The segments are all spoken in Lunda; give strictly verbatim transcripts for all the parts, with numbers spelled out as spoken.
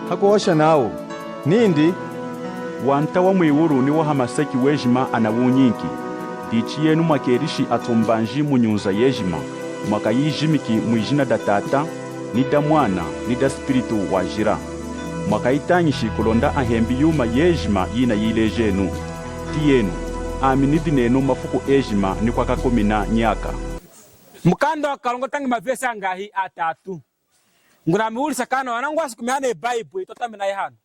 Hakuhosha nawu nindi, Wanta wa mwiwulu ni wa hamaseki wejima anawunyinki. Dichi yenu mwakelishi atumbanji mu nyunza yejima, mwakayijimiki mwijina da Tata, ni da Mwana, ni da Spiritu Wajila. Mwakayitañishi kulonda ahembi yuma yejima yinayilejenu. Tiyenu, ami nidi nenu mafuku ejima ni kwakakumina nyaka. Mukanda wa Kalonga tangi mavesi angahi? Atatu. Ngunamiwulisa kanawa, nangwasi kumeha ne Bible, itwatamina ihanu.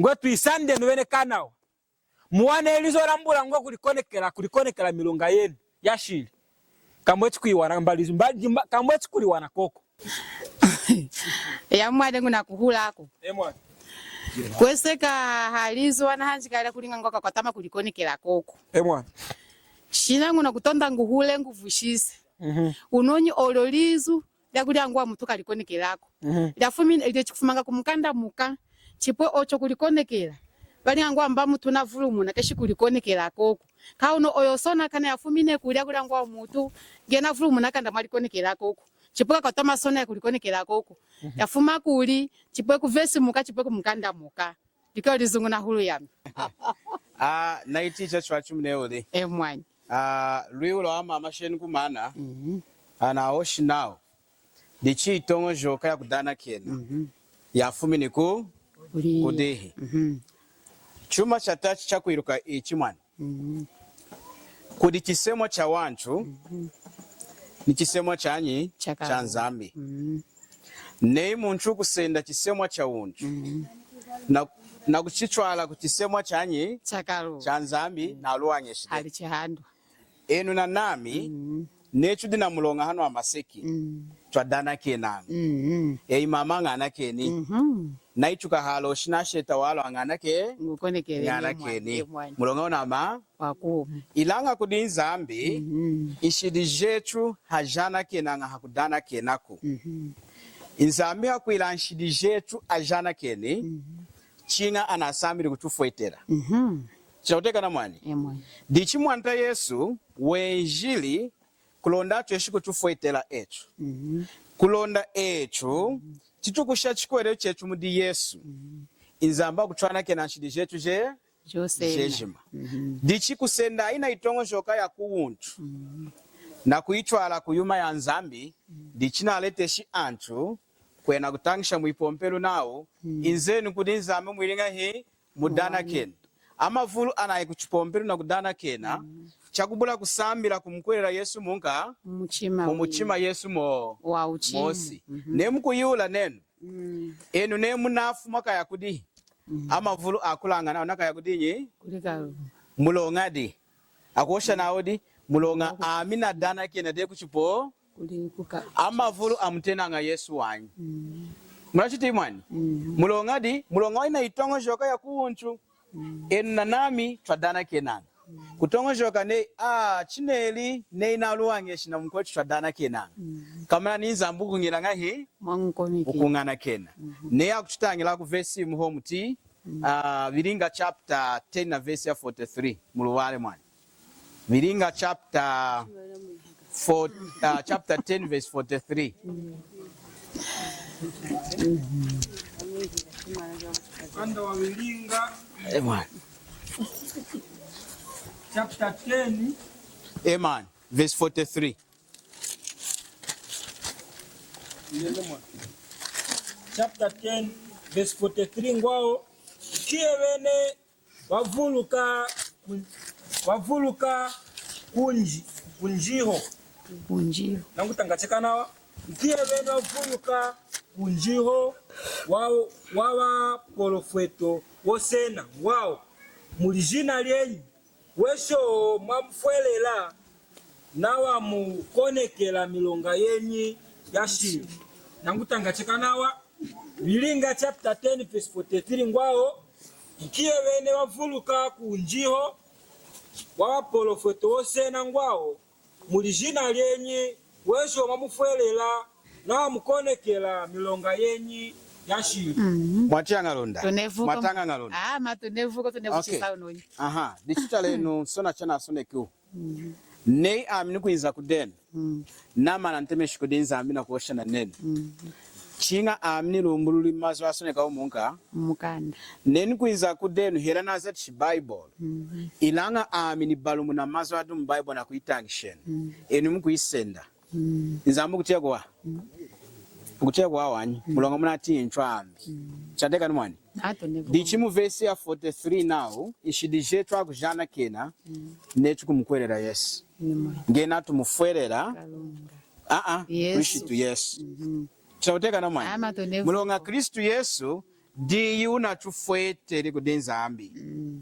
Ngwe twisande nuwene kanawa. Muwane lizu lambula ngwe kulikonekela, kulikonekela milonga yenu yashili. Kamwechi kuyiwana, mbali, mbali, mba-, kamwechi kuliwana koko. Ya mwani ngunakuhulako. E mwani. Kweseka ha lizu wana hanjikala kulinga ngwe kakwatama kulikonekela koko. E mwani. Shina ngunakutonda nguhule nguvwishise. Mhm. Wunonyi olyo lizu lyakulia ngwe mutu kalikonekelako. Mhm. Lyafumine, lyechi kufumanga kumukanda muka. Chipwe ocho kulikonekela. Balinga ngwe mba mutu navulumuna, keshi kulikonekela koko. Kauno oyo sona kana yafumine kulya kulia ngwe mutu, nge navulumuna kanda mwalikonekela koko. Chipwe kakwatama sona ya kulikonekela koko. Mhm. Yafuma kuli, chipwe kuvesi muka, chipwe kumukanda muka. Dikyo lizu ngunahulu yami. Ah, naiticha chwachimuneuli. E mwani. Ah, lwihu lwa mama sheni kumana. Mhm. Anahoshi nawu. Dichi itoñojoka ya kudanakena. Mhm. Yafumini ku-, kudihi? Mhm. Chuma chatachi chakwiluka ichi mwani. Mhm. Kudi chisemwa chawantu, mhm, ni chisemwa chanyi? Cha Nzambi. Mhm. Neyi muntu kusenda chisemwa chawuntu, mhm, na, nakuchitwala ku chisemwa chanyi? Cha Nzambi, mhm, naluwañeshi dehi. Hali chihandwa. Enu nanami, mhm, neyi tudi na muloña hanu hamaseki, mhm, twadanakenaña. Mhm. Eyi mama ñanakeni. Mhm. Naituka haloshi nasheta walwa ñanake-, ñanakeni. Muloña wunama? Ilaña kudi Nzambi, mhm, nshidi jetu hajanakenaña hakudanakenaku. Mhm. Nzambi hakwila nshidi jetu ajanakeni, mhm, chiña anasambili kutufwetela. Mhm. Chinakutiyakana mwani? E mwani. Dichi Mwanta Yesu wenjili kulonda atweshi kutufwetela etu. Mhm. Kulonda etu, mhm, chitukusha chikuhwelelu chetu mudi Yesu. Mhm. Nzambi akutwanakena nshidi jetu je-, jejima. Mhm. Dichi kusenda ina itoñojoka ya kuwuntu, mhm, nakuyitwala kuyuma ya Nzambi, mhm, dichi naleteshi antu kwenda kutañisha mwipompelu nawu, mhm, inzenu kudi Nzambi mwili ñahi? Mudanakena. Amavulu anayi kuchipompelu nakudanakena, mm, chakubula kusambila kumukuhwelela Yesu munka, mumuchima, mumuchima Yesu mo-, wawuchima. Mosi. Mhm. Neyi mukuyihula nenu, mm, enu neyi munafwi mwakaya kudihi? Mm. Amavulu akulaña nawu nakaya kudinyi? Kuli Kalunga. Muloñadi? Akuhosha nawu di, muloña ami nadanakena dehi kuchipo-, amavulu amutenaña Yesu wanyi. Mm. Munachitiyi mwani? Mm. Muloñadi? Muloña wayina itoñojoka ya kuwuntu. Mm. Enu nanami twadanakenaña. Mm. Kutoñojoka neyi, ah, chineli, neyi naluwañeshi namukwetu twadanakenaña. Mm. Komana ni Nzambi wukuñila ñahi? Wukuñanakena. Mhm. Neyi akututañila ku vesi yimu hohu muti, mm, ah, Vilinga chapter ten na vesi ya forty-three. Mulubale mwani. Vilinga chapter four, uh, chapter ten, verse forty-three. Mukanda wa Vilinga. Eh, mwani. Chapter ten. Eh, mwani. Verse forty-three. Chapter ten, verse forty-three ngwavo, nkiye vene vavuluka ku-, vavuluka kunji-, kunjiho. Kunjiho. Nangutanga cheka nawa. Nkiye vene vavuluka kunjiho wa, wa vapolofweto vosena ngwavo, muli jina lyenyi wesho mwamufwelela, nawa mukonekela milonga yenyi ya shili. Nangutanga cheka nawa. Vilinga chapter ten verse forty-three ngwavo, nkiye vene vavuluka kunjiho wa vapolofweto vosena ngwavo, muli jina lyenyi wesho mwamufwelela, nawa mukonekela milonga yenyi ya shili. Mm. Mwatiya ña Lunda? Tunevuko. Mwataña ña Lunda? Ah, ma tunevuko, tunevuko. Okay. Chisa unonyi. Aha, dichi talenu, sona chanasonekiwu. Mm. Neyi ami nukwinza kudenu. Mm. Namana ntemeshi kudi Nzambi nakuhosha nanenu. Mm. Chiña ami nilumbululi mazu asoneka umu mumukanda. Mumukanda. Nenu kwinza kudenu hela nazatishi Bible. Mhm. Ilaña ami nibalumuna mazu adi mu Bible nakuyitañishenu. Mhm. Enu mukuyisenda. Mm. Nzambi kutiya kuwaha. Mm. Kutiya kuwaha wanyi. Mm. Muloña munatiyi ntwambi. Mm. Chatiyakani mwani. Dichi mu vesi ya forty-three nawu, nshidi jetu akujanakena, mm, netu kumukuhwelela Yesu. Ngena tumufwelela. Kalunga. Aa, Yesu. Kristu Yesu. Mhm. Chatiyakani mwani. Muloña Kristu Yesu, diyi wunatufweteli kudi Nzambi. Mm.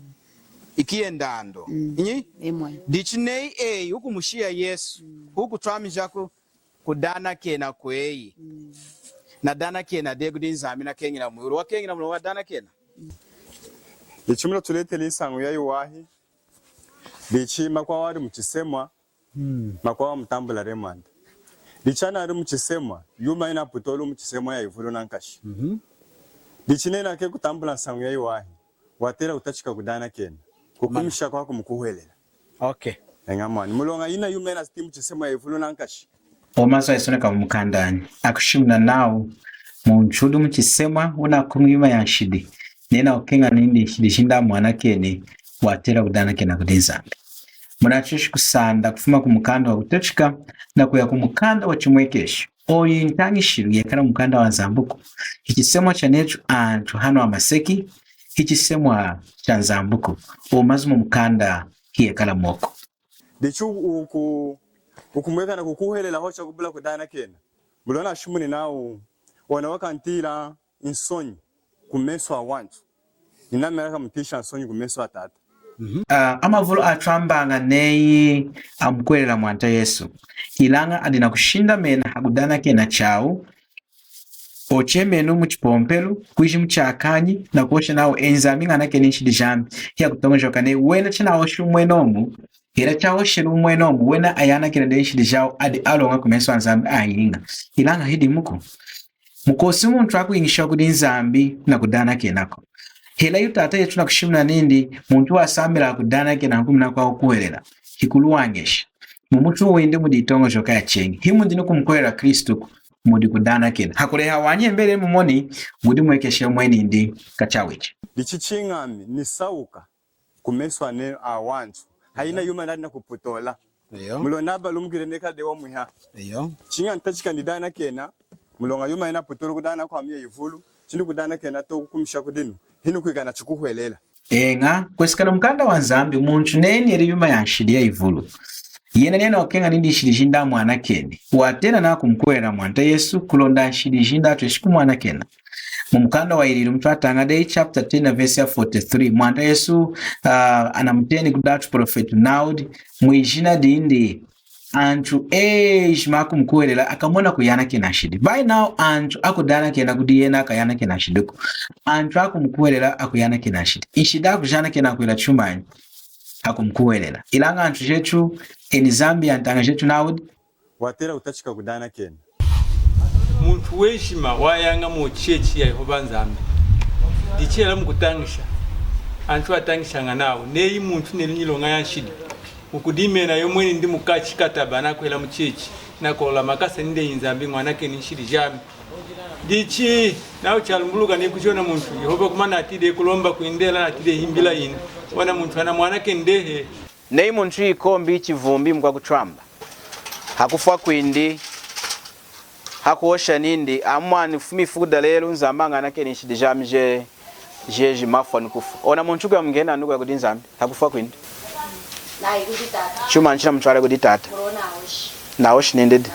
Ikiye ndando. Mm. Nyi? Emwe. Dichi neyi eyi wukumushiya Yesu, mm, wukutwamija ku, kudanakena kweyi. Mm. Nadanakena dehi kudi Nzambi nakeñila mwiwulu. Wakeñila muloña wadanakena? Mm. Dichi muloña tuleteli nsañu yayiwahi. Dichi amakwawu adi muchisemwa, mm, amakwawu amutambula dehi Mwanta. Dichi anadi muchisemwa, yuma yinaputolu muchisemwa yayivulu nankashi. Mhm. Dichi neyi nakeñi kutambula nsañu yayiwahi, watela kutachika kudanakena, kukumisha kwakumukuhwelela. Okay. Eña mwani. Muloña yina yuma yinatiyi muchisemwa yayivulu nankashi. Awa mazu ayisoneka mumukandanyi akushimuna nawu, muntu wudi muchisemwa wunakuña yuma yanshidi, neyi nakukeña nindi nshidi jindi amwanakeni, watela kudanakena kudi Nzambi. Munatweshi kusanda kufuma kumukanda wakutachika nakuya kumukanda wachimwekeshu. Oyu ntañishilu yekala mumukanda waNzambiku. Hichisemwa chanetu antu hanu hamaseki, hichisemwa chaNzambiku. Awa mazu mumukanda hiyekalamuku. Dichi uku, ukumwekana kukuhwelela hohu chakubula kudanakena. Muloña nashimuni nawu, ona wakantiyila nsonyi kumesu awantu, ninami nakamutiyisha nsonyi kumesu aTata. Mhm. Ah, amavulu atwambaña neyi amukuhwelela Mwanta Yesu, ilaña adi nakushindamena hakudanakena chawu. Ochemenu muchipompelu, kwiji muchakanyi, nakuhosha nawu, E Nzambi, ñanakeni nshidi jami. Hiyakutoñojoka neyi wena chinahoshi umwenomu, hela chahosheli umwenomu, wena ayanakena dehi nshidi jawu, adi aloña kumesu aNzambi ayiña. Ilaña hidimuku. Mukosi muntu akwiñisha kudi Nzambi nakudanakenaku. Hela yutata yetu nakushimuna nindi, muntu wasambila kudanakena hakumina kwakukuhwelela, hikuluwañesha. Mumutu windi mudi yitoñojoka yacheñi. Himudi nikumukuhwelela Kristuku, mudi kudanakena. Hakuleha wanyi hela mumoni, wudi mwekesha mwenindi kachawichi. Dichi chiña ami nisawuka kumesu anetu awantu, hayina yuma nadi nakuputola. Eyo. Muloña nabalumukili nekala dehi wamwiha. Eyo. Chiña ntachika nidanakena, muloña yuma yinaputolu kudana kwami yayivulu, chidi kudanakena to kukumisha kudinu, hinukwikala nachikuhwelela. Eña, kwesekana mukanda waNzambi, muntu neyi eli yuma yanshidi yayivulu, yena neyi nakukeña nindi nshidi jindi amwanakeni, watela nakumukuhwelela Mwanta Yesu, kulonda nshidi jindi atweshi kumwanakena. Mumukanda waYililu mutwataña dehi chapter ten na verse ya forty-three, Mwanta Yesu, ah, anamuteni kudi atuprofwetu nawudi, mwijina dindi antu ejima akumukuhwelela akamona kuyanakena nshidi. Bayi nawu antu akudanakena kudi yena akayanakena nshidiku. Antu akumukuhwelela akuyanakena nshidi. Nshidi akujanakena kwila chumanyi? Akumukuhwelela. Ilaña antu jetu, eni Zambia, ntaña jetu nawudi, watela kutachika kudanakena. Muntu wejima wayaña muchechi ya Yehova Nzambi. Dichi hela mukutañisha, antu atañishaña nawu neyi muntu neli nyiloña yanshidi, wukudimena yomweni ndi mukachi kataba nakwela muchechi, nakolola makasa nindi, Nzambi, ñanakeni nshidi jami. Dichi nawu chalumbuluka neyi kuchona muntu, Yehova kumana natiyili kulomba kwindi hela natiyili himbila yindi, ona muntu anamwanakeni dehi. Neyi muntu ikombi, chivumbi, mukwakutwamba, hakufwa kwindi, hakuhosha nindi, Amwani, kufuma ifuku dalelu Nzambi añanakeni nshidi jami je, jeji mafwa nikufwa. Ona muntu kuya mungena nukuya kudi Nzambi hakufwa kwindi. Chuma chinamutwali kudi Tata. Nahoshi nindi di.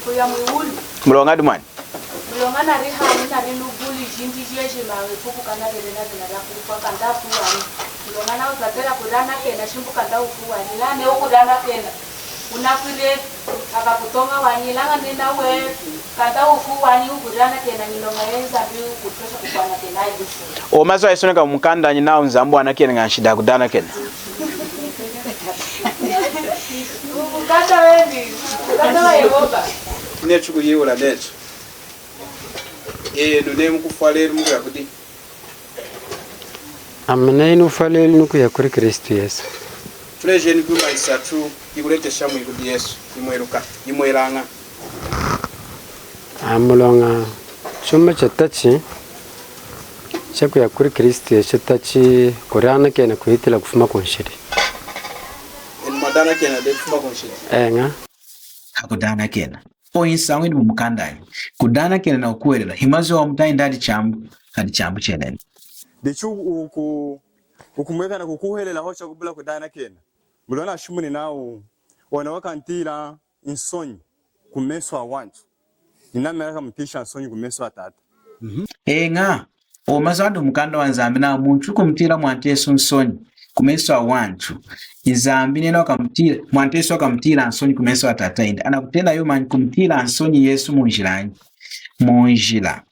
Kuya mwiwulu. Muloña di mwani. Muloña nadi hanu, nadi nubuli jindi jejima, ifuku kanda dede na dina dakufwa, kanda kufwa wanyi. Muloña nawu twatela kudanakena, shimbu kanda kufwa wanyi. Ilaña neyi wukudanakena, wunakwila akakutoña wanyi. Ilaña neyi nawa kanda kufwa wanyi, wukudanakena, nyiloña yaNzambi wukutwesha kukwanakena, ayi kufwa. Awa mazu ayisoneka mumukandanyi nawu Nzambi wanakenaña nshidi hakudanakena. Mukanda weni, mukanda wa Yehova. Netu kuyihula netu. Enu neyi mukufwa lelu mukuya kudi? Ami neyi nufwa lelu nukuya kudi Kristu Yesu. Tulejenu yuma yisatu yikuletesha mwiyi kudi Yesu, yimweluka, yimwelaña. A, muloña chuma chatachi chakuya kudi Kristu Yesu chatachi kudanakena kuhitila kufuma kunshidi. Enu mwadanakena dehi kufuma kunshidi? Eña. Hakudanakena. Oyu nsañu yidi mumukandanyi? Kudanakena nakukuhwelela himazu wamutañi, adi chaambu, adi chaambu cheneni. Dichi uku, ukumwekana kukuhwelela hohu chakubula kudanakena. Muloña nashimuni nawu, ona wakantiyila nsonyi kumesu awantu, ninami nakamutiyisha nsonyi kumesu aTata. Eña, awa mazu adi mumukanda waNzambi nawu muntu wukumutiyila Mwanta Yesu nsonyi kumesu awantu, Nzambi niyena wakamutiyila, Mwanta Yesu wakamutiyila nsonyi kumesu aTata yindi. Anakutena yumanyi? Kumutiyila nsonyi Yesu munjilanyi? Munjila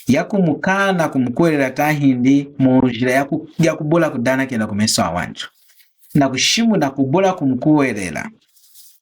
yakumukaana kumukuhwelela tahindi munjila yaku-, yakubula kudanakena kumesu awantu? Nakushimuna kubula kumukuhwelela.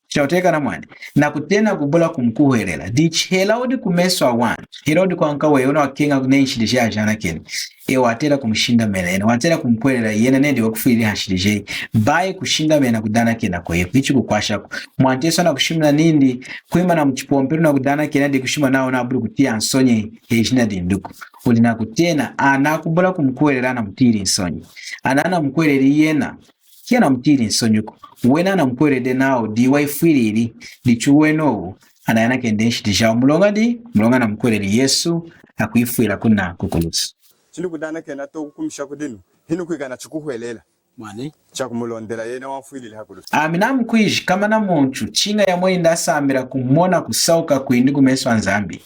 Chakutiyakana mwani? Nakutena kubula kumukuhwelela. Dichi hela wudi kumesu awantu, hela wudi kwankaweya, ona wakeña neyi nshidi jeyi ajanakeni, eyi watela kumushindamena yena, watela kumukuhwelela yena neyi diyi wakufwilili hanshidi jeyi. Bayi kushindamena kudanakena kweyi hichikukwashaku. Mwanta Yesu anakushimuna nindi kwimana muchipompelu nakudanakena, dikushimuna nawu ona abuli kutiya nsonyi ejina dindiku. Wudi nakutena, ana akubula kumukuhwelela anamutiyili nsonyi. Ana anamukuhweleli yena, hiyanamutiyili nsonyiku. Wena anamukuhweleli nawu diyi wayifwilili, dichi wenowu anayanakeni dehi nshidi jawu. Muloña di, muloña anamukuhweleli Yesu, akuyifwila kuna kukulusu. Chindi kudanakena to kukumisha kudinu, hinukwikala nachikuhwelela mwani chakumulondela yena wamfwilili hakulusu. Ami namukwiji, komana muntu, chiña yomweni indi asambila kumona kusawuka kwindi kumesu aNzambi.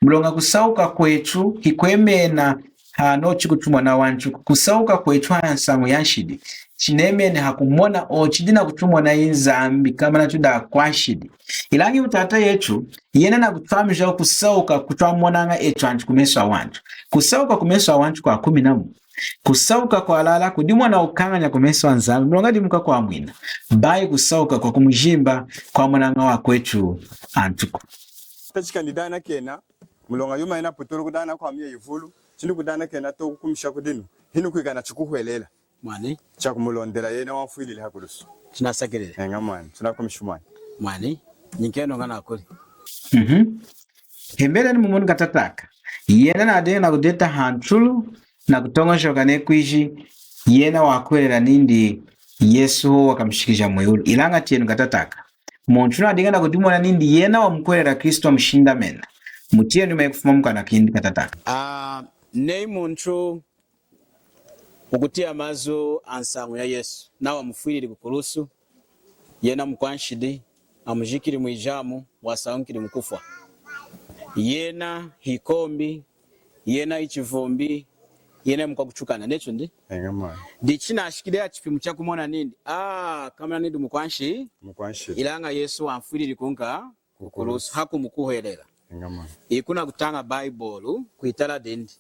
Muloña kusawuka kwetu hikwemena hanu chikutumona wantu. Kusawuka kwetu hansañu yanshidi chinemeni hakumona ochu chidi nakutumona Nzambi, komana tudi akwanshidi. Ilaña iwu Tata yetu, yena nakutwamija kusawuka kutwamonaña etu antu kumesu awantu. Kusawuka kumesu awantu kwakuminamu. Kusawuka kwalala kudimona wukañanya kumesu aNzambi, muloña dimu kakwamwina. Bayi kusawuka kwakumujimba kwamonaña akwetu antuku. Tachika nidanakena, muloña yuma yinaputulu kudana kwami yayivulu, chindi kudanakena to kukumisha kudinu, hinukwikala nachikuhwelela mwani chakumulondela yena wamfwilili hakulusu. Chinasakilili. Eña mwani, chinakumisha mwani. Mwani, nyinkenu ñana kuli. Mhm. Hembelenu mumoni katataka. Yena nadiña nakudeta hantulu, nakutoñojoka neyi kwiji yena wakuhwelela nindi Yesu hohu wakamushikija mwiwulu. Ilaña tiyenu katataka. Muntu nadiña nakudimona nindi yena wamukuhwelela Kristu wamushindamena. Mutiyenu yuma yikufuma mukanwa kindi katataka. A, neyi muntu wukutiya mazu ansañu yaYesu, nawu amufwilili kukulusu, yena mukwanshidi, amujikili mwijamu, wasañukili mukufwa. Yena hikombi, yena hichivumbi, yena mukwakutukana, nechu ndi? Eña mwani. Dichi nashikili hachipimu chakumona nindi, a, komana nidi mukwanshi-, mukwanshidi, ilaña Yesu wamfwilili kunka kukulusu, kukulusu, hakumukuhwelela. Eña mwani. Ikunakutaña Bayibolu kwitala dindi,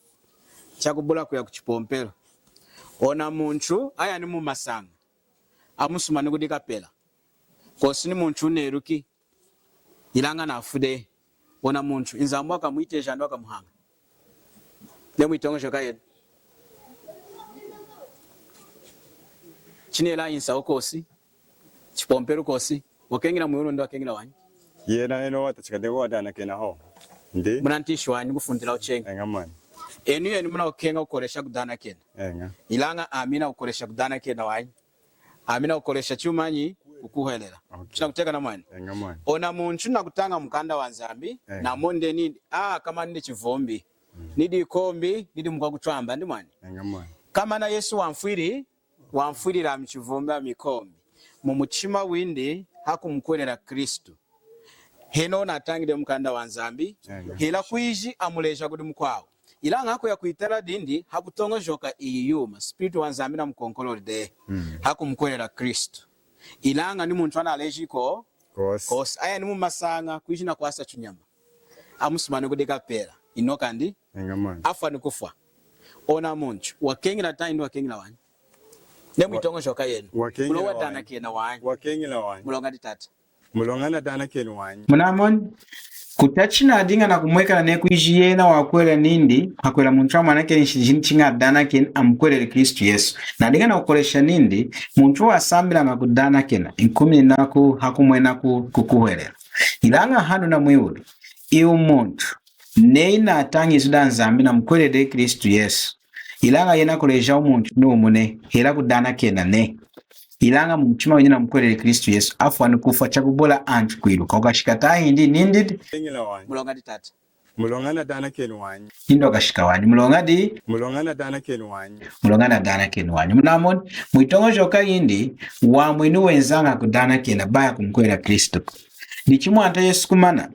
chakubula kuya kuchipompelu. Ona muntu aya nimumasaña, amusumani kudi kapela. Kosi nimuntu wuneluki, ilaña nafwi dehi. Ona muntu, Nzambi wakamwiteja indi wakamuhaña? Neyi mwitoñojoka yenu. Chineli nsañu kosi, chipompelu kosi, wakeñila mwiwulu indi wakeñila wanyi? Yena enu watachika dehi kudanakena hohu. Ndi? Munantiyishi wanyi, nikufuntilawu cheñi. Eña mwani. Enu yenu munakukeña kukolesha kudanakena. Eña. Ilaña ami nakukolesha kudanakena wanyi. Ami nakukolesha chumanyi? Kukuhwelela. Okay. Chinakutiyakana mwani? Eña mwani. Ona muntu nakutaña mukanda waNzambi, eña, namoni dehi nindi, a, komana nidi chivumbi. Mm. Nidi hikombi, nidi mukwakutwamba, ndi mwani? Eña mwani. Komana Yesu wamfwili, wamfwilili ami chivumbi, ami hikombi. Mumuchima windi, hakumukuhwelela Kristu. Henohu natañi dehi mukanda waNzambi, eña, hela kwiji amuleja kudi mukwawu. Ilaña hakuya kwitala dindi, hakutoñojoka iyi yuma, Spiritu waNzambi namukonkololi dehi, mm, hakumukuhwelela Kristu. Ilaña nimuntu analeji ko-, kosi. Kosi. Aya nimumasaña, kwiji nakwasa chunyama. Amusumani kudi kapela. Inoka ndi? Eña mwani. Afwa nikufwa. Ona muntu, wakeñila tahindi wakeñila wanyi? Neyi mwitoñojoka yenu. Wakeñila wanyi. Muloña wadanakena wanyi. Wakeñila wanyi. Muloña di tata. Muloña nadanakeni wanyi. Munamoni? Kutachi nadiña nakumwekana neyi kwiji yena wakuhwelela nindi, hakuhwelela muntu amwanakeni nshidi jindi chiña adanakeni amukuhweleli Kristu Yesu. Nadiña nakukolesha nindi, muntu wasambilaña kudanakena, nkumininaku hakumwenaku kukuhwelela. Ilaña hanu namwihuli, iwu muntu, Neyi natañi izu daNzambi, namukuhweleli Kristu Yesu, ilaña yena kuleja muntu niwumu nehi, hela kudanakena nehi, ilaña mumuchima windi namukuhweleli Kristu Yesu, afwa nikufwa chakubula antu kwiluka, wukashika tahindi nindi? Muloña di tata. Muloña nadanakeni wanyi. Nindi wukashika wanyi. Muloña di? Muloña nadanakeni wanyi. Muloña nadanakeni wanyi. Munamoni, mwitoñojoka yindi, wamwinu wenzaña kudanakena, bayi hakumukuhwelela Kristu. Dichi Mwanta Yesu kumana,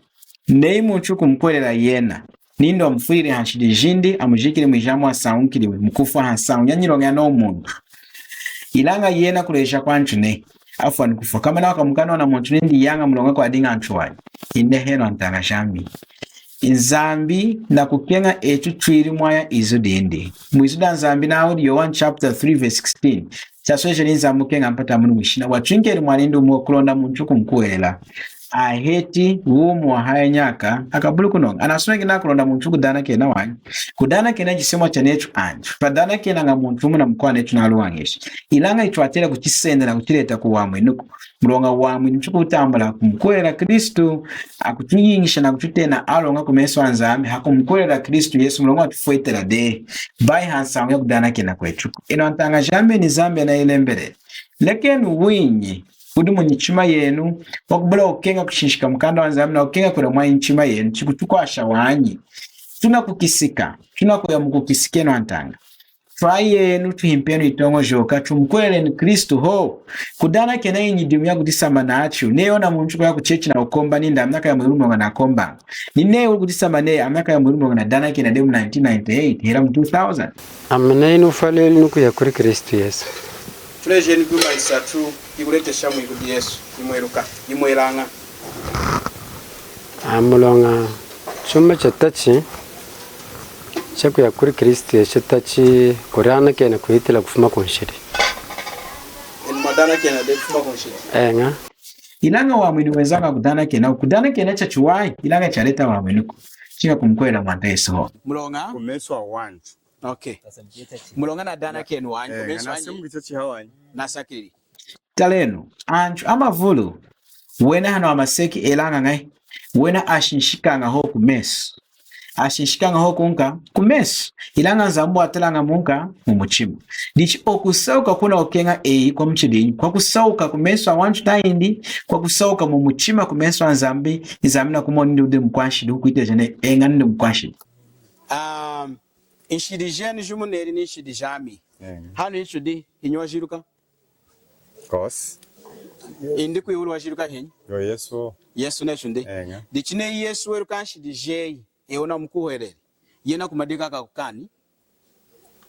neyi muntu kumukuhwelela yena, nindi wamufwilili hanshidi jindi, amujikili mwijamu, asañukili mukufwa hansañu yanyiloña yanowu muntu. Ilaña yena kuleja kwantu nehi, afwa nikufwa. Komana wakamukanwa namuntu nindi yaña muloña kwadiña antu wanyi. Indi henohu antaña jami. Nzambi nakukeña etu twili mwaya izu dindi. Mwizu daNzambi nawu Yohane chapter three verse sixteen. Chasweja Nzambi kukeña mpata munu mwishina, watwinkeli mwanindi wumu kulonda muntu kumukuhwelela, aheti wumi wahaya nyaka, akabuli kunoña. Anasoneki nawu kulonda muntu kudanakena wanyi. Kudanakena chisemwa chanetu antu. Twadanakenaña muntu wumu namukwawu netu naluwañesha. Ilaña hitwatela kuchisenda nakuchileta kuwamwinuku. Muloña wamwinu tukutambula kumukuhwelela Kristu, akutuyiñisha nakututena aloña kumesu aNzambi, hakumukuhwelela Kristu Yesu, muloña watufwetela dehi. Bayi hansañu yakudanakena kwetuku. Enu antaña jami, Nzambi anayilembeleli. Lekenu winyi wudi munyichima yenu, wakubula kukeña kushinshika mukanda waNzambi, nakukeña kwila mwanyichima yenu, chikutukwasha wanyi. Tunakukisika, tunakuya mukukisika enu antaña. Twayenu, tuhimpenu itoñojoka, tumukuhwelelenu Kristu hohu. Kudanakena hinyidimu yakudisamba nachu. Neyi ona muntu kuya kuchechi nakukomba nindi ami nakaya mwiwulu muloña nakombaña. Nineyi wudi kudisamba neyi ami nakaya mwiwulu muloña nadanakena dehi mu nineteen ninety-eight, hela mu two thousand. Ami neyi nufwaleli nukuya kuli Kristu Yesu. Tulejenu yuma yisatu yikuletesha mwiwulu kudi Yesu, yimweluka, yimwelaña. A, muloña chuma chatachi chakuya kuli Kristu Yesu chatachi kudanakena kuhitila kufuma kunshidi. Enu mwadanakena dehi kufuma kunshidi? Eña. Ilaña wamwinu wenzaña kudanakena, kudanakena chachiwahi, ilaña chaleta wamwinuku. Chiña kumukuhwelela Mwanta Yesu hohu. Muloña? Kumesu awantu. Okay. Muloña nadanakeni wanyi, eh, kumesu anyi? Nasakilili. Talenu, antu amavulu, wena hanu hamaseki elaña ñahi, wena ashinshikaña hohu kumesu. Ashinshikaña hohu kunka kumesu. Ilaña Nzambi watalaña munka mumuchima. Dichi okusauka kunakukeña eyi kwamuchidinyi? Kwakusauka kumesu awantu tahindi kwakusauka mumuchima kumesu aNzambi, Nzambi nakumona nindi wudi mukwanshidi, wukwiteja neyi eña nidi mukwanshidi? Um, nshidi jenu jimuneli ni nshidi jami. Eña. Hanu hitudi, hinyi wajiluka? Kosi. Indi kwiwulu wajiluka hinyi? Yo Yesu. Yesu nechu ndi. Eña. Dichi neyi Yesu weluka nshidi jeyi, eyi wunamukuhweleli, yena kumadika akakukani.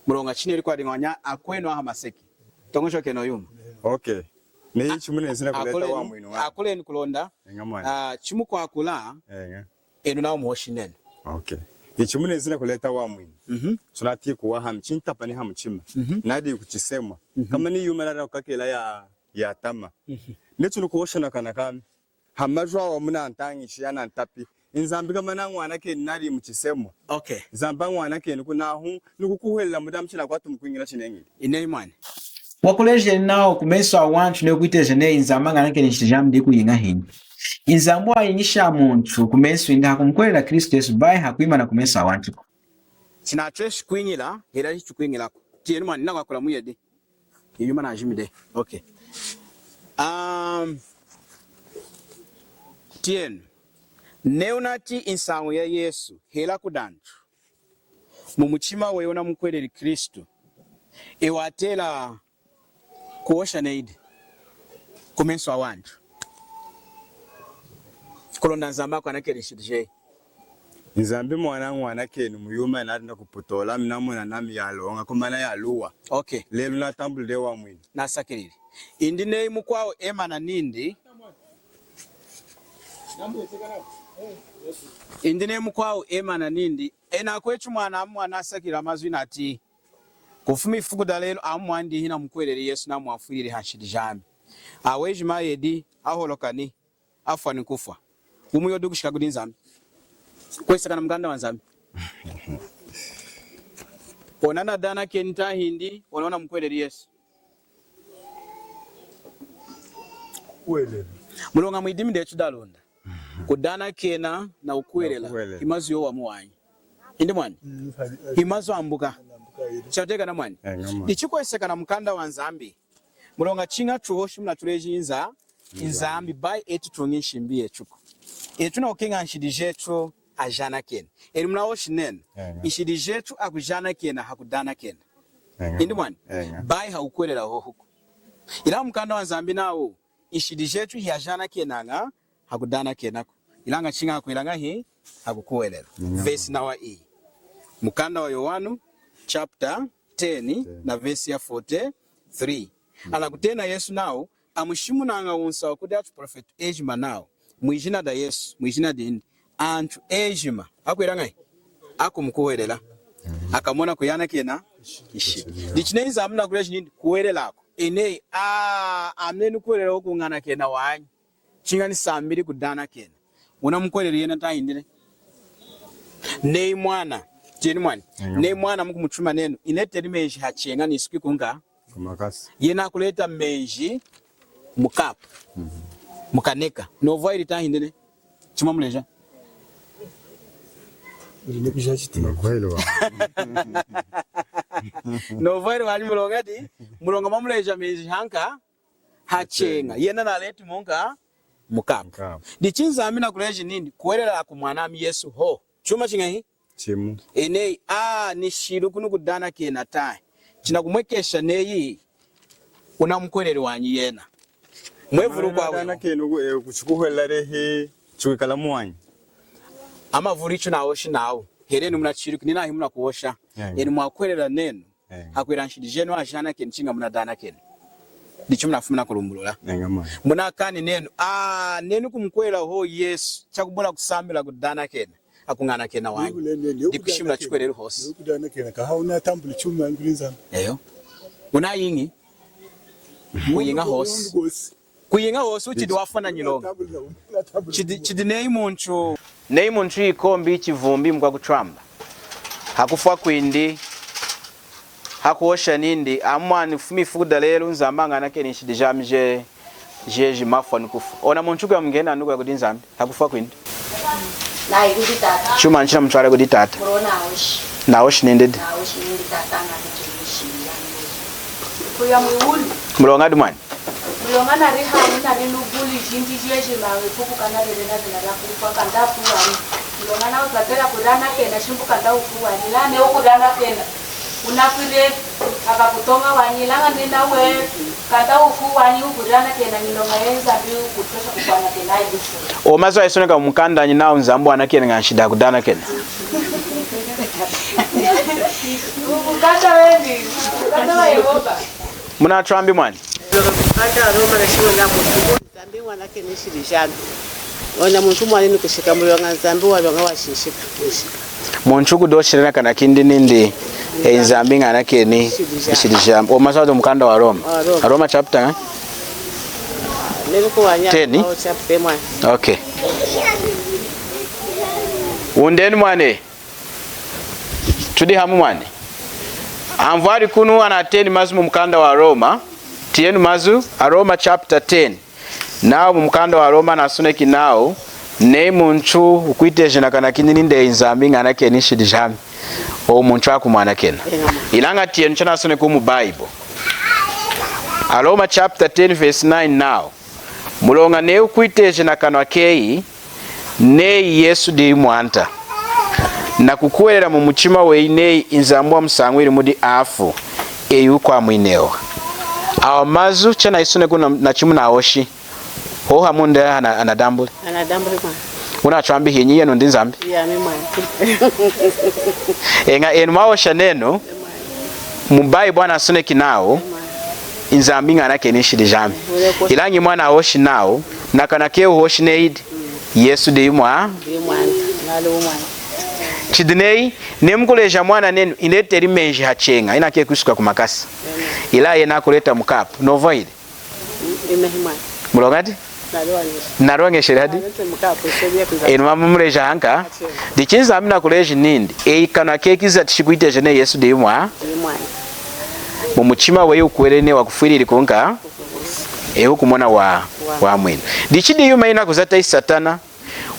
Muloña chineli kwadiña wanyi akwenu aha hamaseki. Toñojokenu yuma. Okay. Neyi chimunenzi nakuleta wamwinu wanyi. Akuleni kulonda. Eña mwani. Ah, chimukwakula. Eña. Enu nawa muhoshi nenu. Okay. Ichi munenzi nakuleta wamwinu. Mhm. Sunati kuwaha mi chintapa ni hamuchima. Mhm. Nadi kuchisemwa. Mhm. Kama ni yuma nadi nakukakela ya, yatama. Mhm. Netu nukuhosha nakana kami. Hamajwi awa munantañishi yanantapi. Nzambi kama nañanakeni nadi muchisemwa. Okay. Nzambi añanakeni kunahu, nukukuhwelela mudi ami chinakwatu mukwiñila chineñili. Inehi mwani. Wakulejeli nawu kumesu awantu neyi wukwiteja neyi Nzambi añanakeni nshidi jami dikuyiña hinyi? Nzambi wayiñisha muntu kumesu indi hakumukuhwelela Kristu Yesu, bayi hakwimana kumesu awantuku. Chinatweshi kwiñila, hela hichikwiñilaku. Tiyenu mwani, nakwakula muyedi. Iyuma najimide. Okay. Um, tiyenu. Neyi wunati nsañu ya Yesu, hela kudi antu. Mumuchima weyi wunamukuhweleli Kristu, eyi watela kuhosha neyi di kumesu awantu, kulonda Nzambi akwanakeni nshidi jeyi. Nzambi mwani añanakeni muyuma yinadi nakuputola, ami namona nami yaloña, komana yaluwa. Okay. Lelu natambwili dehi wamwinu. Nasakilili. Indi neyi mukwawu emana nindi, Indi neyi mukwawu emana nindi, enu akwetu mwani, ami mwani nasakilili amazwi nati, kufuma ifuku dalelu ami mwani dihi namukuhweleli Yesu, nami wafwilili hanshidi jami. Awa ejima ayedi, aholoka ni, afwa ni kufwa. Wumu yodi wukushika kudi Nzambi. Kweseka na mukanda wa Nzambi. Ona nadanakeni tahindi, ona wunamukuhweleli Yesu. Kuhwelela. Muloña mwidimi detu daLunda. Kudanakena na kukuhwelela. Kukuhwelela. Himazu yowamu wanyi. Indi mwani. Himazu ambuka. Chatiyakana mwani. Dichi kwesekana mukanda wa Nzambi. Muloña chiña tuhoshi munatuleji Nza, Nzambi, bayi etu tuñi nshimbi yetuku. Etu tunakukeña nshidi jetu ajanakena. Enu munahoshi nenu, nshidi jetu akujanakena hakudanakena. Indi mwani, bayi hakukuhwelela hohuku. Ilaña mukanda wa Nzambi nawu, nshidi jetu hiyajanakenaña hakudanakenaku. Ilaña chiña hakwila ñahi? Hakukuhwelela. Verse nawa iyi. Mukanda wa Yowanu, chapter ten, na verse ya forty-three. Anakutena Yesu nawu, amushimunaña wunsahu kudi atuprofwetu ejima nawu, mwijina da Yesu, mwijina dindi, antu ejima akwila ñahi? Akumukuhwelela. Akamona kuyanakena nshidi. Dichi neyi Nzambi nakuleji nindi kuhwelelaku. Eneyi, a, ami nikuhwelela wukuñanakena wanyi. Chiña nisambili kudanakena. Wunamukuhweleli yena tahindi nehi? Neyi mwana, tiyenu mwani. Neyi mwana mukumutuma nenu, ineteli menji hacheña nisuki kunka. Kumakasa. Yena akuleta menji mukapu. Mukaneka. Novwahili tahindi nehi? Chimwamuleja. Novwahili wanyi muloña di, muloña mwamuleja menji hanka, hacheña. Yena naleti munka, mukapu. Mukapu. Dichi Nzambi nakuleji nindi, kuhwelela kumwanami Yesu ho. Chuma chiñahi? Chimu. Eneyi, a, nishiluku nukudanakena tahi. Chinakumwekesha neyi, wunamukuhweleli wanyi yena. Mwevulu kwawu. Danakena ku, e, kuchikuhwelela dehi, chikwikala muwanyi. Amavulu ichi nahoshi nawu. Helenu munashiluki, ninahi munakuhosha. Enu mwakuhwelela nenu. Hakwila nshidi jenu ajanakeni chiña munadanakena. Dichi munafumi nakulumbulula. Munakani nenu, a, nenu kumukuhwelela ho Yesu, chakubula kusambila kudanakena, akuñanakena wanyi. Dikushimuna chikuhwelelu hosi. Eyo. Wunayiñi? Kuyiña hosi. Kuyiña hosi, wuchidi wafwa na nyiloña. Chidi, chidi neyi muntu. Neyi muntu ikombi, chivumbi, mukwakutwamba. Hakufwa kwindi, hakuhosha nindi, ami mwani kufuma ifuku dalelu, Nzambi ñanakeni nshidi jami je, jeji mafwa nikufwa. Ona muntu kuya mungena nukuya kudi Nzambi, hakufwa kwindi. Chuma chinamutwala kudi Tata. Nahoshi nindi di. Muloña di mwani. Muloña nadi hanyi, nadi nubuli jindi jejima, ifuku kanalele na dina dakufwa, kanda afwi wanyi. Muloña nawu twatela kudanakena, shimbu kanda wufwi wanyi. Ilaña neyi wukudanakena, wunafwile, akakutoña wanyi. Ilaña neyi nawa, kanda wufwi wanyi, wukudanakena, muloña Nzambi wukutwesha kukwanakena ifuku. Awa mazu ayisoneka mumukandanyi nawu Nzambi wanakenaña nshidi hakudanakena. Mukanda weni, mukanda wa Yehova. Munatwambi mwani. Nzambi ñanakeni nshidi jami. Ona muntu mwani nikushika muloña Nzambi waloña washinshika. Muntu kudoshela na kanwa kindi nindi, e, Nzambi ñanakeni nshidi jami. Awa mazu adi mukanda wa Roma. Wa Roma. Roma chapter, eh? Ten? Chapter one. Okay. Wundenu mwani. Tudi hamu mwani. Anvwali kunu anateni mazu mumukanda wa Roma. Tiyenu mazu, a Roma chapter ten. Nawu mumukanda wa Roma anasoneki nawu, neyi muntu wukwiteja na kanwa kindi nindi Nzambi ñanakeni nshidi jami, owu muntu akumwanakena. Ilaña tiyenu chanasoneki mu Bible. A Roma chapter ten verse nine nawu, muloña neyi wukwiteja na kanwa keyi, neyi Yesu diyi Mwanta, nakukuhwelela mumuchima weyi neyi Nzambi wamusañwili mudi afu, eyi wukwamwinewa. Awa mazu chanayisoneki na, nachimu nahoshi. Hohamu ndi ana-, anadambuli. Anadambuli mwani. Wunatwambi hinyi, yenu ndi Nzambi? Yami mwani. Eña, enu mwahosha nenu, mu Bible anasoneki nawu, Nzambi ñanakeni nshidi jami. Ilaña mwanahoshi nawu, na kanwa keyi wuhoshi neyi di, Yesu diyi mwa-. Diyi Mwanta. Nali mwani. Chidi neyi, neyi mukuleja mwana nenu, ineteli menji hacheña, inakeñi kwisuka kumakasa. Ilaña yena akuleta mukapu. Novwahili? Muloña di? Naloñesheli hadi? Enu mama muleja hanka? Dichi Nzambi nakuleji nindi, eyi kanwa keyi kizati chikwiteja neyi Yesu diyi mwa-. Mumuchima weyi wukuhweleli neyi wakufwilili kunka, eyi wukumona wa-, wamwinu. Dichi diyi yuma yinakuzata Satana,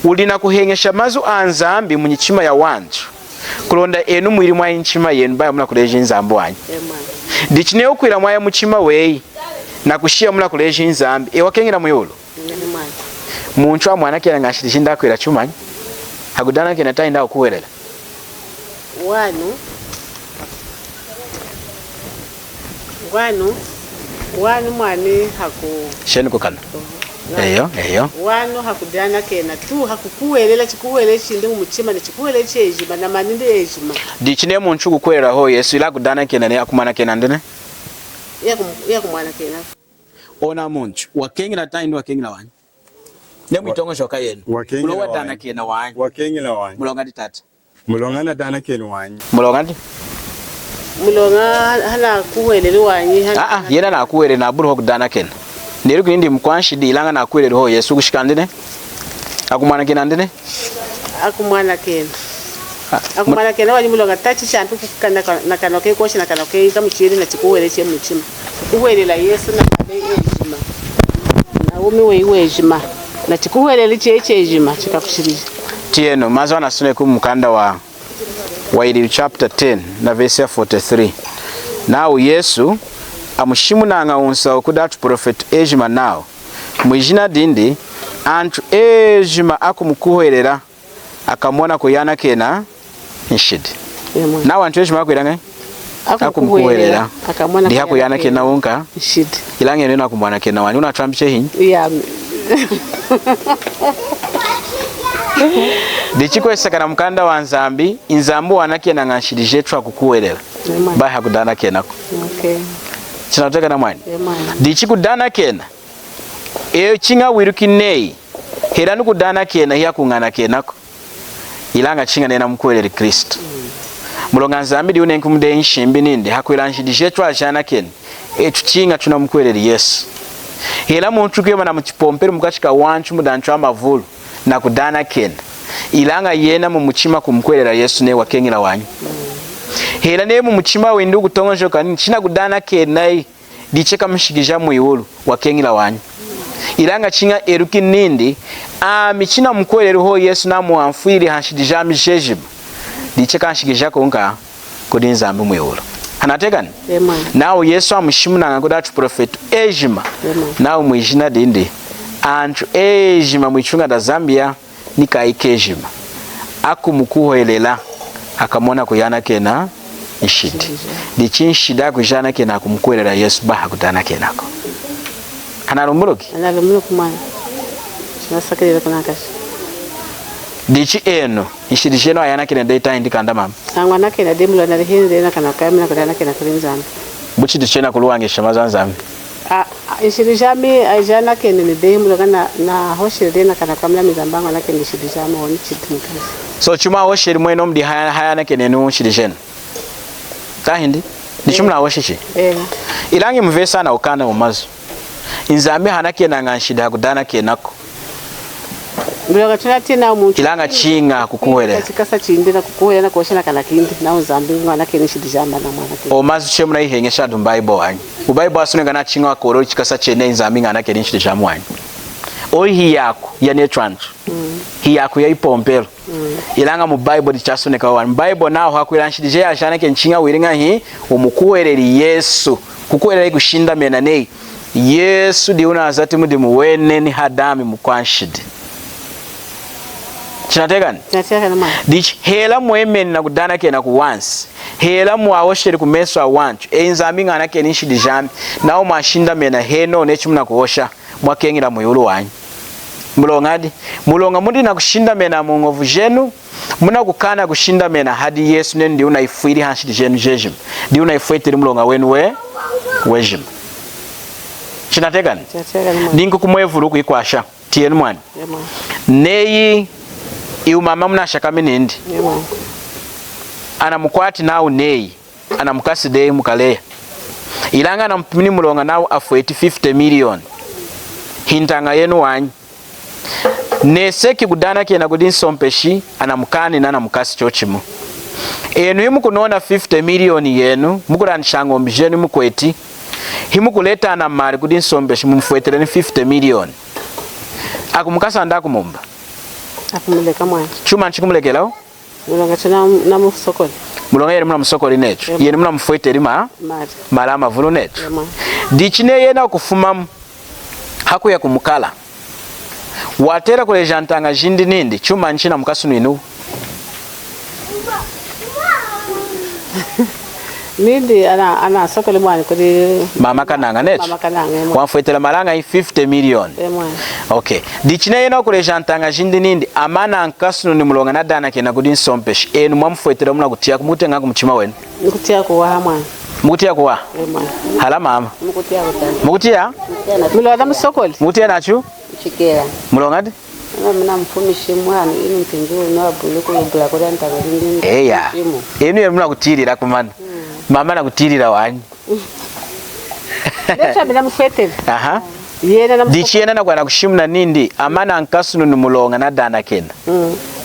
Wudi nakuheñesha mazu aNzambi munyichima yawantu, kulonda enu mwili mwaya nyichima yenu, bayi munakuleji Nzambi wanyi. Dichi neyi wukwila mwaya muchima weyi, nakushiya munakuleji Nzambi, eyi wakeñila mwiwulu? Muntu amwanakena ñanshidi jindi akwila chumanyi? Hakudanakena tahindi hakukuhwelela? Wanu, wanu, wanu mwani haku- Shenu kukana. Eyo, eyo. Wanu hakudanakena tu, hakukuhwelela, chikuhwelelu chindi mumuchima, ni chikuhwelelu chejima, na manindi ejima. Dichi neyi muntu kukuhwelela hohu Yesu, ilaña kudanakena neyi akumwanakena ndi nehi? Iya kum-, iya kumwanakena. Ona muntu, wakeñila tahindi wakeñila wanyi? Neyi mwitoñojoka yenu. Wakeñila wanyi. Muloña wadanakena wanyi. Wakeñila wanyi. Muloña ndi tata. Muloña nadanakeni wanyi. Muloña ndi? Muloña hanakuhweleli wanyi, hana- Ah, ah, yena nakuhweleli, nabuli hohu kudanakena. Neluki nindi mukwanshidi, ilaña nakuhweleli hohu Yesu, kushika ndi nehi? Akumwanakena ndi nehi? Akumwanakena. Ah, akumwanakena wanyi muloña tachi chantu kukana ka-, na kanwa keyi, kuhosha na kanwa keyi, kamuchidi na chikuhwelelu cheyi mumuchima. Kukuhwelela Yesu na mali ejima, na wumi weyi wejima, na chikuhwelelu cheyi chejima, chikakushikija. Tiyenu, mazu anasoneki mumukanda wa, wa Yililu chapter ten na verse ya forty-three. Nawu Yesu amushimunaña wunsahu kudi atuprofwetu ejima nawu, mwijina dindi, antu ejima akumukuhwelela akamona kuyanakena nshidi. Amen. Nawa antu ejima akwila ñahi? Akumukuhwelela. Akumukuhwelela. Akamona kuyanakena nshidi. Dihakuyanakena wunka. Nshidi. Ilaña enu nakumwanakena wanyi. Wunatwambi cheñi hinyi? Yami. Dichi kwesekana mukanda wa Nzambi, Nzambi wanakenaña nshidi jetu hakukuhwelela. Amen. Bayi hakudanakenaku. Okay. Chinatiyakani mwani? Amen. Dichi kudanakena, eyi chiña wiluki neyi, hela nukudanakena hiyakuñanakenaku. Ilaña chiña neyi namukuhweleli Kristu. Muloña Nzambi diyi wunenki mudi nshimbi nindi, hakwila nshidi jetu ajanakeni, etu chiña tunamukuhweleli Yesu. Hela muntu kwimana muchipompelu mukachi kawantu mudi antu amavulu, nakudanakena. Ilaña yena mumuchima kumukuhwelela Yesu neyi wakeñila wanyi. Hela neyi mumuchima windi wukutoñojoka nindi chinakudanakena eyi, dichi kamushikija mwiwulu, wakeñila wanyi. Ilaña chiña eluki nindi, ami chinamukuhweleli hohu Yesu nawu amfwilili hanshidi jami jejima. Dichi kanshikijaku kunka kudi Nzambi mwiwulu. Hanatiyakani? Amen. Nawu Yesu amushimunaña kudi atuprofwetu ejima. Amen. Nawu mwijina dindi, antu ejima mwituña da Zambia, ni kaayi kejima akumukuhwelela, akamona kuyanakena nshidi. Dichi nshidi akujanakena akumukuhwelela Yesu, bayi hakudanakenaku. Analumbuluki? Analumbuluki mwani. Chinasakilili kunakashi. Dichi enu, nshidi jenu ayanakena dehi tahindi kanda mama? Añanakena dehi muloña naliheni dehi nakanwa kami nakudanakena kudi Nzambi. Buchi dichi enu akuluwañesha mazu aNzambi? A, a, nshidi jami, a, ajanakeni dehi muloña na, nahosheli dehi nakanwa kami nami Nzambi añanakeni nshidi jami, hohu chidi mukanda. So, chuma ahosheli mwenomu diha-, hayanakenenu nshidi jenu? Tahindi? Dichi munahoshi chi? Eh. Ilaña muvesi anakukana mumazu, Nzambi hanakenaña nshidi hakudanakenaku. Muloña tunatiyi nawu muntu ilaña chiña kukuhwelela. Chikasa chindi nakukuhwelela nakuhosha nakanwa kindi, nawu Nzambi ñanakeni nshidi jami namwanakeni. Awa mazu cheñi munayiheñesha adi muBayibolu wanyi. MuBayibolu asoneka nawu chiña wakoololi chikasa chenichi Nzambi ñanakeni nshidi jami wanyi. Oyu hiyaku yanetu antu. Mm. Hiyaku yayipompelu. Mm. Ilaña muBayibolu dichasonekawu wanyi. MuBayibolu nawu hakwila nshidi jeyi ajanakeni chiña wili ñahi? Wumukuhweleli Yesu. Kukuhwelela hikushindamena neyi Yesu diyi wunazati mudimu weneni hadami mukwanshidi. Chinatiyakani? Chinatiyakani mwani. Dichi hela mwemeni nakudanakena kuwansi, hela mwahosheli kumesu awantu, eyi Nzambi ñanakeni nshidi jami, nawa mwashindamena henohu neyi chimunakuhosha, mwakeñila mwiwulu wanyi. Muloñadi? Muloña mudi nakushindamena muñovu jenu, munakukaana kushindamena hadi Yesu nenu diyi wunayifwili hanshidi jenu jejima, diyi wunayifweteli muloña wenu we-, wejima. Chinatiyakani? Chinatiyakani mwani. Diyi nkukumwevulu kuyikwasha. Tiyenu mwani. Amen. Neyi iwu mama munashakami nindi. Amen. Anamukwati nawu neyi anamukasi dehi mukaleya. Ilaña anamupimini muloña nawu afweti fifty million. Hintaña yenu wanyi. Neseki kudanakena kudi nsompeshi, anamukaani, anamukasi chochimu. Enu himukunona fifty million yenu, mukulandisha ñombi jenu himukweti, himukuleta ana mali kudi nsompeshi mumufweteleni fifty million. Akumukasa indi akumumba? Akumuleka mwani. Chumanyi chikumulekelawu? Muloña chinamusokoli. Muloña yena munamusokoli necho. Yena munamufweteli ma-, mali amavulu necho. Dichi neyi yena wukufumamu hakuya kumukala, watela kuleja ntaña jindi nindi, chumanyi chinamukasunwiniwu? Nindi ana, anasokoli mwani kudi mama Kanaña necho. Mama Kanaña, mwani. Wamfwetela mali añahi? Fifty million. E mwani. Okay. Dichi neyi yena wukuleja ntaña jindi nindi, ami anankasununi muloña nadanakena kudi nsompeshi. Enu mwamufwetela munakutiyaku, mukutiyaña kumuchima wenu? Mukutiya kuwaha mwani. Mukutiya kuwaha? E mwani. Hala mama. Mukutiya kuwaha. Mukutiya? Mukutiya na- Muloña namusokoli. Mukutiya nachu? Chikela. Muloñadi? Ana mina mfumishi mwani, inu mpinji wunu wabuli kulubula kuli antaña jindi. Eya. Inu yenu munakutiyilila kumana. Mama nakutiyilila wanyi. Necho ami namufweteli. Aha. Yena namu- Dichi yena nakuya nakushimuna nindi, ami anankasununi muloña nadanakena.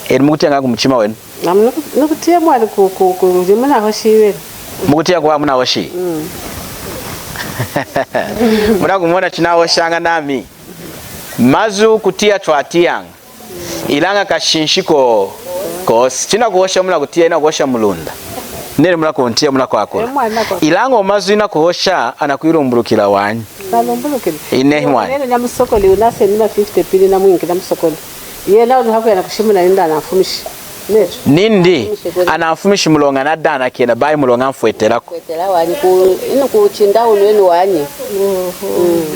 Enu mukutiyaña kumuchima wenu? Ami nuku-, nukutiya mwani ku, ku, ku, kudi munahoshi wena. Mukutiya kuwaha munahoshi? Munakumona chinahoshaña nami. Mazu kutiya twatiyaña. Ilaña kashinshi ko-, kosi. Chinakuhosha munakutiya, inakuhosha muLunda. Nenu munakuntiya, munakwakula. Ilaña awa mazu inakuhosha, anakwilumbulukila wanyi. Nalumbulukila. Inehi mwani. Nenu namusokoli, wunaseni ma fifty pili namwinki namusokoli. Yena wudi hakuya nakushimuna nindi anamfumishi. Necho. Nindi, anamfumishi muloña nadanakena, bayi muloña amfwetelaku. Kwetela wanyi ku, inu kuchinda wunu enu wanyi.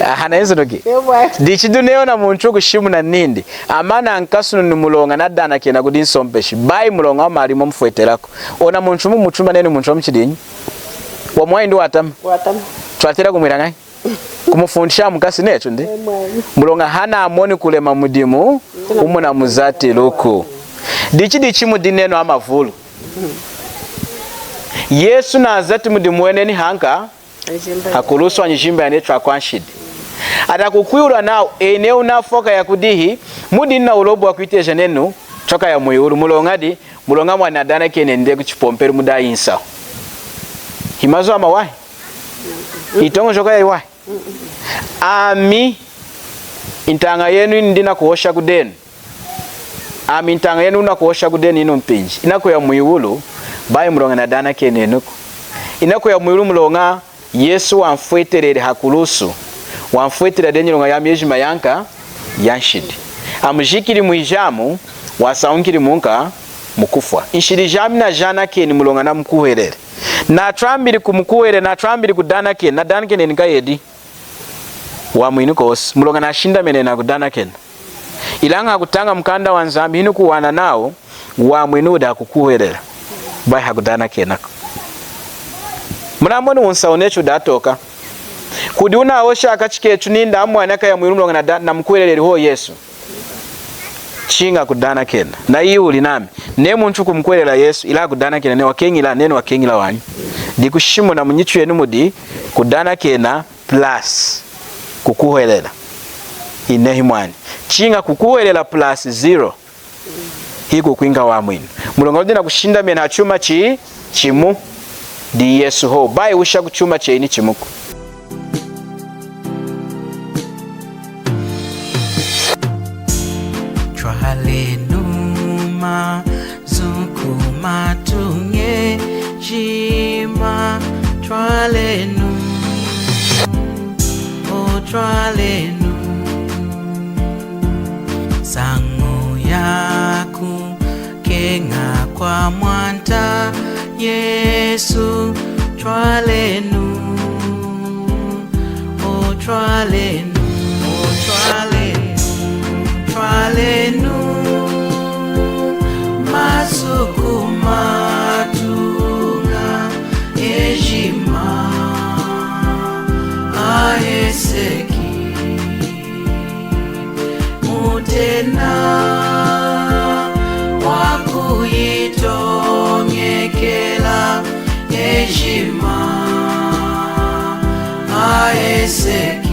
Aha, nainzunuki. Dichi dinu neyi ona muntu wukushimuna nindi, ami anankasununi muloña nadanakena kudi nsompeshi, bayi muloña wamali amufwetelaku. Ona muntu mumuchima nenu muntu wamuchidinyi? Wamuwahi indi watama? Watama. Twatela kumwila ñahi? Kumufundisha mukasi necho ndi. Muloña hanamoni kulema mudimu wumunamuzatiluku. Dichi dichi mudi nenu amavulu. Yesu nazati mudimu weneni hanka? Hakulusu, anyijimba yanetu akwanshidi. Adakukwihula nawu, enu wunafwi, wukaya kudihi? Mudi nawulobu wakwiteja nenu twakaya mwiwulu. Muloñadi? Muloña mwani nadanakeni dehi kuchipompelu mudi ayinsahu. Himazu amawahi? Hitoñojoka yayiwahi? Ami, intaña yenu indi nakuhosha kudenu. Ami intaña yenu nakuhosha kudenu inu mpinji. Inakuya mwiwulu, bayi muloña nadanakenenuku. Inakuya mwiwulu muloña Yesu wamfweteleli hakulusu. Wamfweteleli dehi nyiloña yami yejima yanka? Yanshidi. Amujikili mwijamu, wasañukili munka? Mukufwa. Nshidi jami najanakeni muloña namukuhweleli. Natwambili kumukuhwelela, natwambili kudanakena, nadanakeni kayedi? Wamwinu kosi, muloña nashindameni nakudanakena. Ilaña hakutaña mukanda waNzambi, hinukuwana nawu wamwinu wudi hakukuhwelela, bayi hakudanakenaku. Munamoni wunsahu neyi wudi watoka. Kudi wunahosha hakachi ketu nindi ami mwani nakaya mwiwulu muloña nada-, namukuhweleleli hohu Yesu? Chiña kudanakena. Neyi wudi nami, neyi muntu wukumukuhwelela Yesu, ilaña kudanakena, neyi wakeñila, nenu wakeñila wanyi. Dikushimuna munyitu yenu mudi kudanakena plus kukuhwelela. Inehi mwani. Chiña kukuhwelela plus zero hikukwinka wamwinu. Muloña wudi nakushindamena chuma chi-, chimu, diyi Yesu hohu. Bayi wusha kuchuma cheñi chimuku. Twalenu mazu kumatuña ejima, twalenu, o twalenu. Nsañu yakukeña kwaMwanta Yesu, twalenu, o twalenu, o twalenu, twalenu, mazu kumatuña ejima aheseki. Mutena wakuyitoñekela ejima aheseki.